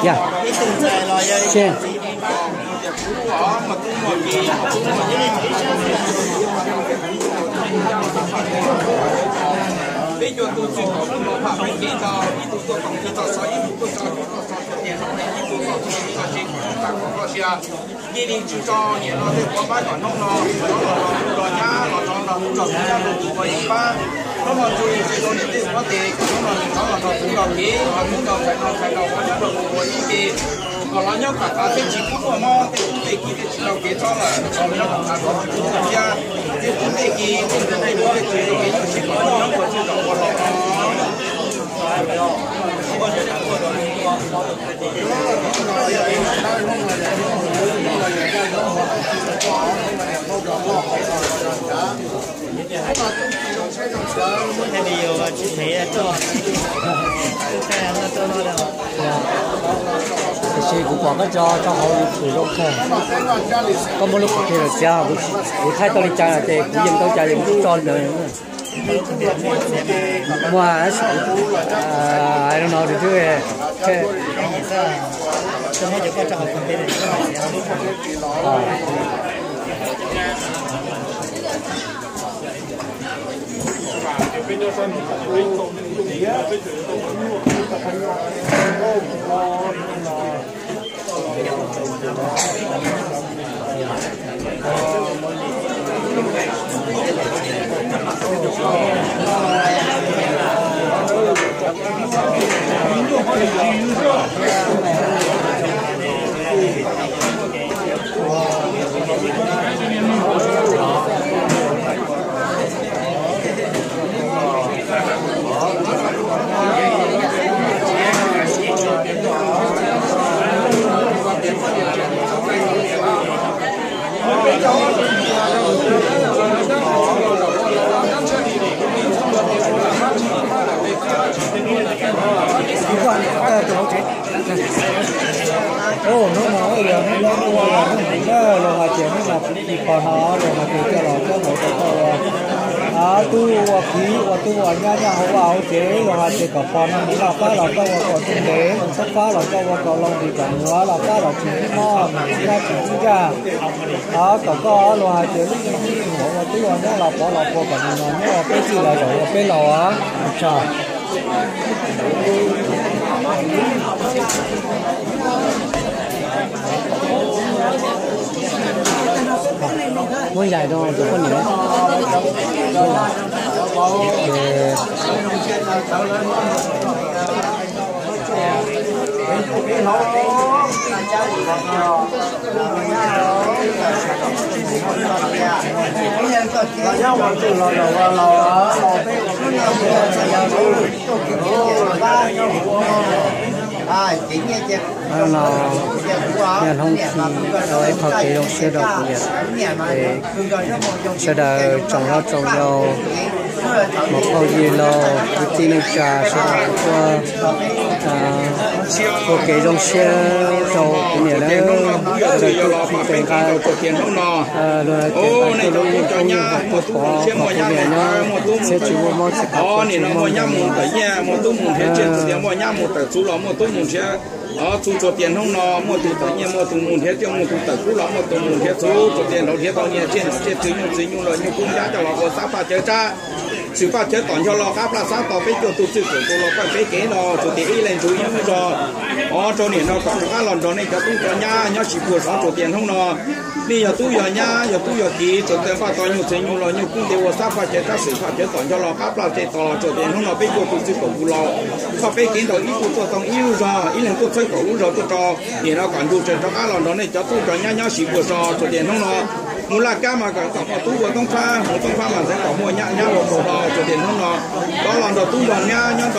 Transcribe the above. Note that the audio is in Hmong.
Ya. Tsis Peb cov tub txib kom lub los pham peb kev tau ib tug tuaj koom ib tug txog ib tug tuaj tso ib tug txog tias ib tug txog txog tsis tau tsis tau tsis tau sia. Cia li tsis tso niam no tej quav pab kom hnub no los los los nyab los los los tso nyab los tus ua ib pab. Hnub no tso li tsis tau niam tej quav tes kom hnub no nws rov los nrog tub los kev los tub los ntxhais no ntxhais no ua nyab los tus ua ib ce. Kom los nyob kam tas tej tsis pub tuaj mob tej tub tej ki tej tsis tau kev txhob lawm los nyob kam tas kom tsis pub tuaj thiab. Tej tub tej ki tej ntxhais tej tub tej ki tej kev nyuaj siab kom los nyob ua txij los ua los. Tiam sis kuv pom koj tso rau hauv YouTube zoo kawg. Koj muaj lub qhov twg los txiav, kuv thaij tau li cas ces kuv yeem tau cas ces kuv tso li ntawd. Muaj, I don't know, dude. Hnub no yog hnub no ua los hnub no los hais tias hnub no kuv tsis pom no los hais tias coj los coj mus rau koj ua tub ua kiv ua tub ua nyab nyob hauv vaj hauv tsev los hais tias kom pom no mus loj fab los koj ua kom txog ntev, mus txhob fab los koj ua kom loj nti kom mus loj fab los tsis mob nab tsis ntsaj. Kom koj los hais tias lub neej tib tug ua tub ua nyab los pov los puag kom mus no nyob ua peb txij los zaum ua peb laus. Muab zais rau tus poj niam. Los, yog hnub no ib qho kev zoo siab rau kuv niam, sawv daws tsoom hlob tsoom yau, muam phauj yawg laus, kwv tij neej tsa sawv daws tuaj ua kev zoo siab rau kuv niam nawb. Sawv daws tuaj tes nqa, luag hais tias nqa tuaj lub yeej koob yeej vos tuaj pov kom kuv niam nyob txhiab tsis muaj mob txhiab kav txhiab tsis muaj nkees. Muaj tub mus nrhiav txiv, muaj nyab mus tawm txhuv los muaj tub mus nrhiav txhuv. Txhua tias hnub no muaj tus tawm nyiaj, muaj tus mus nrhiav txiaj, muaj tus tawm kub los muaj tus mus nrhiav txhuv. Txhua tias nrau nrhiav tau nyiaj txiaj, txhua tias txwv nyuj txwv nyuj los nyuj kub nyab coj los ua xab phaj cawv tsab, xwm phaj cawv tom ncho los qab plaj xab tos peb cuaj tus txwj kaum tus los paj peb kev no. Txhua tias ib leeg nrug ib lub zog. Ob rau niam no kom rov qab los nrog nej cov tub cov nyab nyob sib puag sov. Txhua tias hnub no nej yog tub yog nyab, yog tub yog kiv, txhua tias npaj tau nyuj txwv nyuj los nyuj kub nte ua xab phaj cawv tsab, xwm phaj cawv tom ncho los qab plaj teb tos los. Txhua tias hnub no peb cuaj tus txwj kaum tus los paj peb kev nrog ib tug tuaj tau ib lub zog, ib leeg tuaj txhawb kaum lub zog tuaj rau niam no kom nrug tsawg rov qab los nrog nej cov tub cov nyab nyob sib puag sov. Txhua tias hnub no Mus laj kab mas kom muaj tub ua toob phab, mus toob phab mas kom muaj nyab, nyab ua kaus hlo. Txog tias hnub no, rov los nrog tub nrog nyab nyob